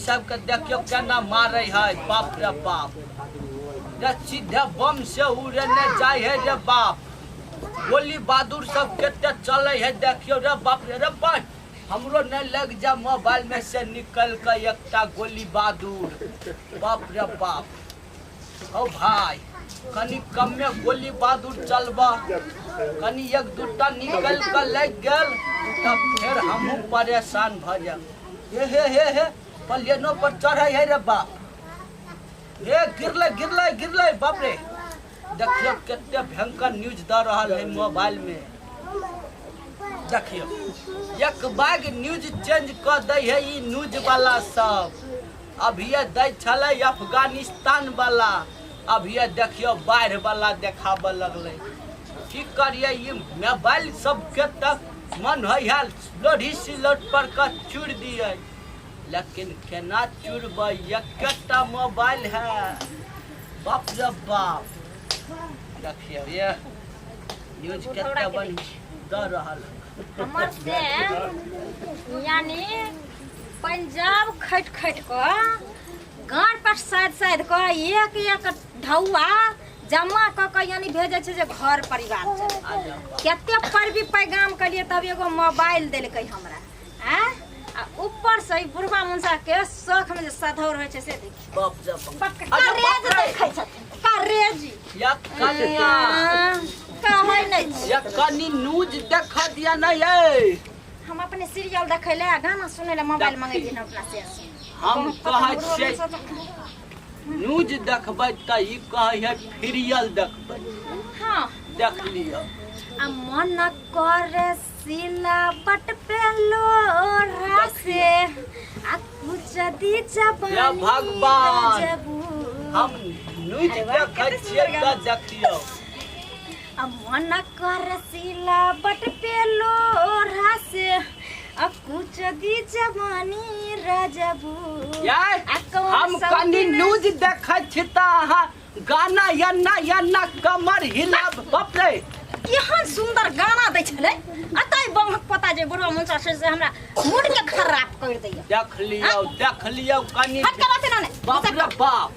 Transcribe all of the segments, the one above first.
सबके देखियौ केना मारै है। बाप रे बाप, रे सीधे बम से उड़ेने जाइ है रे बाप। गोली बहादुर सब कते चलै है देखियौ रे बाप रे। रे बाप, हमरो नहीं लग जा मोबाइल में से निकल के एकटा गोली बहादुर। बाप रे बाप, ओ भाई कनी कम में गोली बहादुर चलबा, कनी एक दूटा निकल के लग गेल तब फिर हमहूँ परेशान भ जाब। हे हे हे हे, प्लेनो पर चढ़े है रे बाप। हे गिरले गिरले गिरले, बाप रे। देखियो कते भयंकर न्यूज द रहल है मोबाइल में। देखियो एक बैग न्यूज चेंज क दै है ई न्यूज वाला सब। अभिये दै छलै अफगानिस्तान वाला, अभिये देखियो बाढ़ि वाला देखाबऽ लगलै। की करियै, ई मोबाइल सबके तऽ मन होइ है लोढ़ी सिलौट पर कऽ चूरि दियै, लेकिन केना चुरबै, एकेटा मोबाइल है। बाप रे बाप, देखियौ ये न्यूज कते बढ़िया दऽ रहल है। हमर से यानी पंजाब खटि खटि कऽ गाँड़ पर साइड साइड कऽ एक एक ढौआ जमा कऽ कऽ यानी भेजै छै जे घर परिवार चले। कते पर भी पैगाम कलिए तब एगो मोबाइल देलकै हमरा। आँय, आ ऊपर से ई बुढ़वा मुनसा के शौख में जे सधौर होइ छै से देखी। बाप रे बाप। बाप के अरे करेज बाप रे। देखै छथिन, करेज। या कनिया। कहै नहि छी। या कनी न्यूज देख दिया नहीं ये। हम अपने सीरियल देखै ले आ गाना सुनै ले मोबाइल मंगै छियै अपना से। हम कहै छियै न्यूज देखबै तऽ ई कहै है सीरियल देखबै। हाँ। देख लिअ। आ मन करे सिलावट पे लोढ़ा से आ कुछ दी जबानी या भगवान। जबू। हम न्यूज अरे वाह, देखै कते छियै सुंदर तऽ गाना। देखियौ। आ मन करे सिलावट पे लोढ़ा से आ कुछ दी जबानी रजबू। यार, आ कौन हम सब कनी दिन- न्यूज देखै छी तऽ अहाँ गाना यन्ना यन्ना कमर हिलाब। बाप रे, केहन सुंदर गाना दै छलै। अतै बमक पता जे बुढ़वा मुंसा से से हमरा मूड के खराब कर दैया। देख लियौ, देख लियौ कनी। हट के रहते ना ने। बाप रे बाप।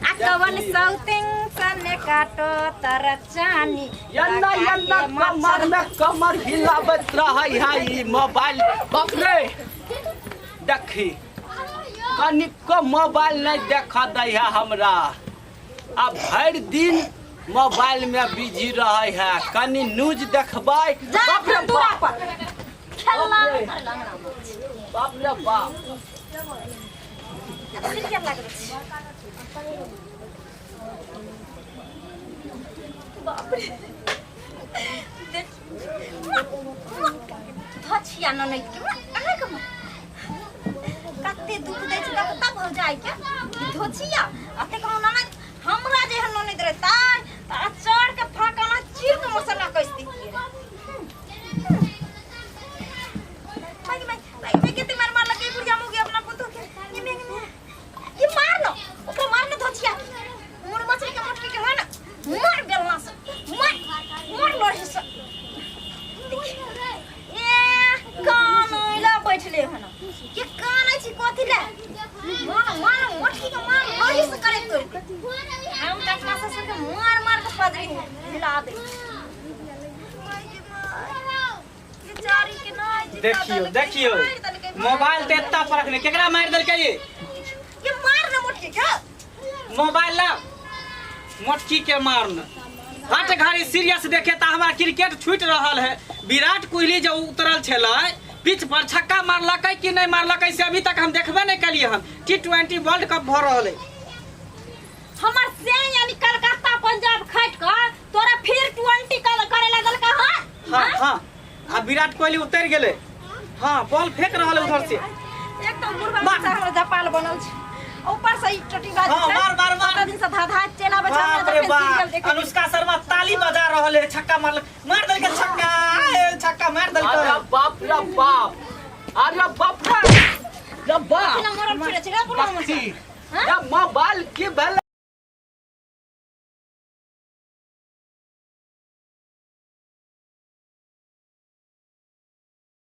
आ कवन सौतिंग सने काटो तर चानी। यन्ना यन्ना कमर में कमर हिलाबैत रहै है ई मोबाइल। बाप रे, देखी कनिको मोबाइल नहीं देख दै है हमरा। आ भरि दिन मोबाइल में बिजी रहै है। कनी न्यूज देखबै। जा बाप रे दूरा बाप। पर खेलना। बाप रे। बाप रे बाप। सीरियल लागल छै। बाप रे, देख धछिया ननैद के अहाँके कते दुख दै छै। तब तब भौजाई के धोछिया अते कहूँ ननैद हमरा जे ननैद रहतै तऽ अचार के फाँकाना चीर के मसाला कस दितियै। भाई भाई भाई भाई, कते मार मारलकै बुढ़िया मौगी अपना पुतोह के। ये में ये मार न, ओकरा मार न धोछिया के, मुड़ मछली के मोटकी के है ना, मार बेलना से मार मार लोढ़ी से। देख ए कान ला बैठले हन के कान छी कथि ले, मार मार मोटकी के मार लोढ़ी से करे तोड़ दे। हम त अपना ससुर के मार मार के पदरी हिला दे। बेचारी के नहीं जिता देखियो देलकै, देखियो मारि देलकै। मोबाइल ते एत्ता पर रखने केकरा मारि देलकै ये? ये मार ना मोटकी के मोबाइल ला मोटकी के मारन। हट घड़ी सीरियस देखे ता हमारा क्रिकेट छूट रहल है। विराट कोहली जो उतरल छलै पिच पर छक्का मारलकै कि नहीं मारलकै से अभी तक हम देखबे नहीं कलिए हन। टी20 वर्ल्ड कप भ रहल है। हमर से यानी कलकत्ता पंजाब खट क तोरा फिर 20 कल करे लागल का। हां हाँ हाँ, आ विराट कोहली उतर गेले। हाँ, बॉल फेंक रहल है उधर से। एकदम बुढ़वा मुसा हमर जपाल बनल छै, ऊपर से ई टटी बाजी हाँ, छै। मार, मार, मार। कत दिन से धा धा चलि आबै छै हमरा। बाप रे जखन सीरियल बाप, देखै अनुष्का शर्मा ताली बजा रहल है। छक्का मारल, मार देलकै छक्का, ए, छक्का मार देलकै। अरे बाप रे बाप, अरे बाप रे रे बाप। मरल फिरै छै रे बुढ़वा मुसा। देखी, ये मोबाइल की भेलै?